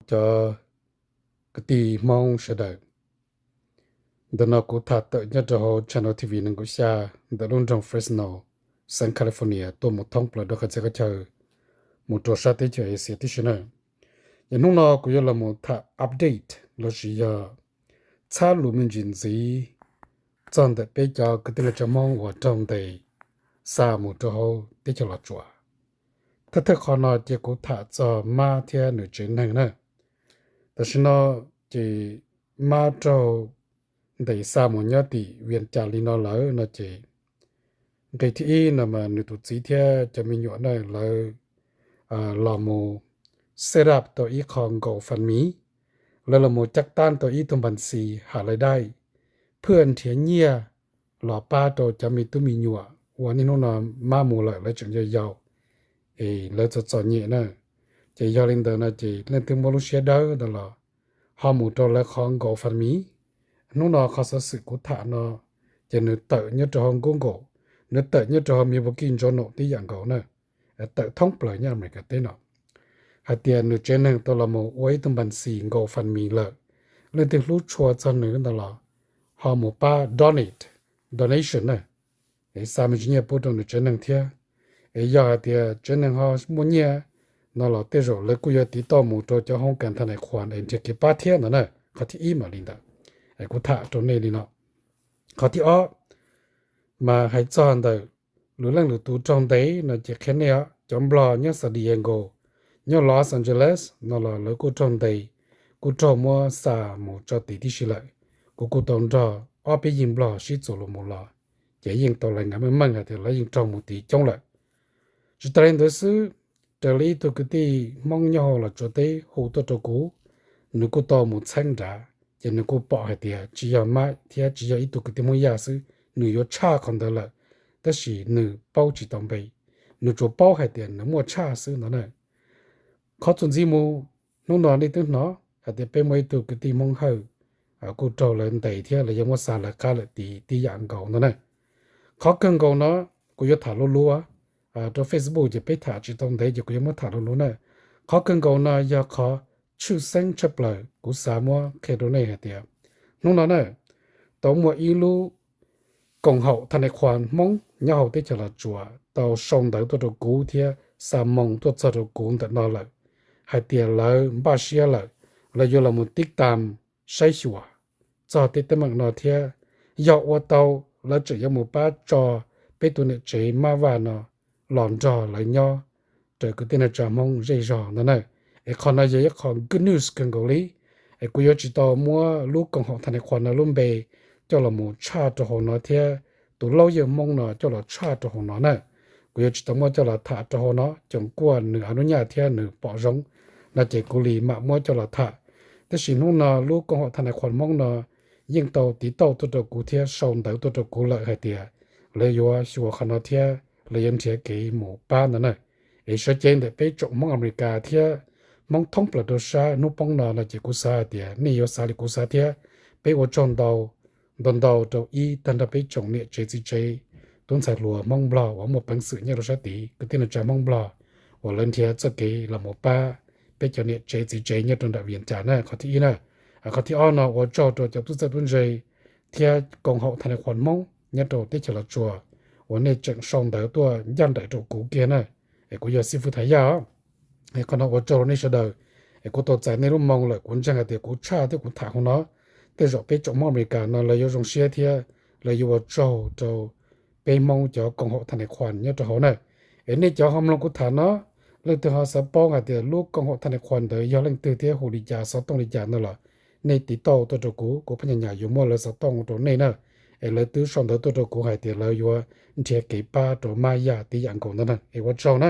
Cov kwv tij Hmoob sawv daws, ntawm no kuv tham tawm nyob rau hauv channel T V nees nkaum xya ntawm lub nroog Fresno, xeev California tuaj mus thoob plaws rau qhov txhia qhov chaw mus rau sab teb chaws Asia tib si na. Yog hnub no kuv yuav los mus tham update lossis yog txhab lus me ntsis ntxiv txog ntawm peb cov kwv tij neej tsa Hmoob uas raug ntes xa mus rau hauv teb chaws Los Tsuas. Thawj thawj qhov no ces kuv tham txog Mab thiab nws tsev neeg na. Tam sim no ces Mab raug ntes xa mus nyob tim Vias Cas li no lawm no ces nqe thib ib no mas nws tus txiv thiab cov me nyuam na lawv los mus set up tau ib qho GoFundMe, lawv los mus cab tab tau ib tug npas xis has lais daij phwj nrhiav nyiaj los pab rau cov me tub me nyuam uas niaj hnub no Mab mus lawm lawv tseem yau yau es lawv txom txom nyem na. Ces yog li ntawd no ces leej twg muaj lub siab dawb ntawd los ho mus rau lawv qhov GoFundMe. Hnub no qhov xov xwm kuv tham no ces nws tawm nyob rau hauv Google, nws tawm nyob rau hauv Milwaukee Journal tib yam nkaus na, tawm thoob plaws nyob Amelikas teb no, hais tias nws tsev neeg tau los mus ua ib tug npas xis GoFundMe lawm. Leej twg hlub tshua txog nws ntawd los ho mus pab donate, donation na, es xa me ntsis nyiaj pub rau nws tsev neeg thiab. Es yog hais tias tsev neeg ho muaj nyiaj no los tej zaum lawv kuj yuav tiv tauj mus rau cov hoob kas thas nas khuas es nrhiav kev pab thiab ntawd na. Qhov thib ib mam li ntawd, es kuv tham rau nej li no. Qhov thib ob mas hais txog ntawm lwm leej lwm tus raug ntes no ces qhia nej os, cov Nplog nyob San Diego, nyob Los Angeles no los lawv kuj raug ntes, kuj raug muab xa mus tso tid tib si lawm. Kuv kuj tau nrog ob peb yig Nplog sib txuas los mus los, ces yeej tau lais ngas meej meej hais tias lawv yeej raug mus tid coob lawm. Tsis tas li ntawd xwb, raws li ib tug kwv tij Hmoob nyob hauv Los Tsuas teb hu tuaj rau kuv, nws kuj tau mus txheeb nrad ces nws kuj pom hais tias tsis yog Mab thiab tsis yog ib tug kwv tij Hmoob Yaj xwb, nws yuav tshaj qhov ntawd lawm, tab sis nws paub tsis tau npe, nws tsuas paub hais tias nws muaj tshaj xwb ntawd na. Qhov txuas ntxiv mus, hnub no nej twb hnov hais tias peb muaj ib tug kwv tij Hmoob Hawj kuj raug lawv ntes thiab lawv yuav muab xa lawv qab lawm tid tib yam nkaus ntawd na. Qhov kawg nkaus no kuv yuav tham luv luv rau Facebook ces peb tham tsis tau ntev ces kuv yuav muab tham luv luv na. Qhov kawg nkaus no yog qhov tshwj xeeb tshaj plaws kuv xav muab qhia rau nej hais tias hnub no na, tau muaj ib lub koom haum thas nas khuas Hmoob nyob hauv teb chaws Los Tsuas tau sau ntawv tuaj rau kuv thiab xa moo tuaj txog rau kuv ntawm no lawm, hais tias lawv npaj siab lawm, lawv yuav los mus tib tam saib xyuas txog tej teeb meem no thiab. Yog ua tau, lawv tseem yuav mus pab tso peb tus niam tsev Mab Vaj no los nrog lawv nyob raws kwv tij neej tsa Hmoob zej zog ntawd na. Es qhov no yog ib qho good news kawg nkaus li. Es kuv yuav tsis tau muab lub koom haum thas nas khuas no lub npe coj los mus tshaj rau hauv no thiab tus laub yawg Hmoob no coj los tshaj rau hauv no na. Kuv yuav tsis tau muab coj los tham rau hauv no, coom kuaj nws a nub nyaj thiab nws pom zoo no ces kuv li mam muab coj los tham. Tab sis hnub no lub koom haum thas nas khuas Hmoob no yeej tau tiv tauj tuaj rau kuv thiab sau ntawv tuaj rau kuv lawm hais tias lawv yuav xyuas qhov no thiab lawv yuav nrhiav kev mus pab ntawd na. Es sawv cev ntawm peb tsoom Hmoob Amelikas thiab Hmoob thoob plaws rau sab hnub poob no no ces kuv xav hais tias nej yuav xav li kuv xav thiab. Peb ua tsaug ntau ntau ntau rau ib tag nrho peb tsoom niam tsev txiv tsev, tub ntxhais hluas Hmoob Nplog uas muaj peev xwm nyob rau sab tid, kwv tij neej tsa Hmoob Nplog uas lawv nrhiav txoj kev los mus pab peb cov niam tsev txiv tsev nyob rau nram Vias Cas na, qhov thib ib na. Qhov thib ob no ua tsaug rau cov tub txawj tub ntse thiab koom haum thas nas khuas Hmoob nyob rau teb chaws Los Tsuas uas nej tseem sau ntawv tuaj ncaj nraim rau kuv kiag na. Es kuv yog xib fwb Thaj Yaj os. Es qhov no ua tsaug rau nej sawv daws. Es kuv tau txais nej lub moo lawm, kuv ntseeg hais tias kuv tshaj thiab kuv tham hauv no, tej zaum peb tsoom Hmoob Amelikas no lawv yuav zoo siab thiab lawv yuav ua tsaug rau peb Hmoob cov koom haum thas nas khuas nyob rau hauv na. Es nej cov ho mloog kuv tham no, leej twg ho xav paub hais tias lub koom haum thas nas khuas ntawd yog leej twg thiab hu li cas xov tooj li cas no los, nej tiv tauj tuaj rau kuv, kuv phab nyas nyas yuav muab lawv xov tooj rau nej na. Es lawv twb sau ntawv tuaj rau kuv hais tias lawv yuav nrhiav kev pab rau Mab Yaj tib yam nkaus ntawd na. Es ua tsaug na.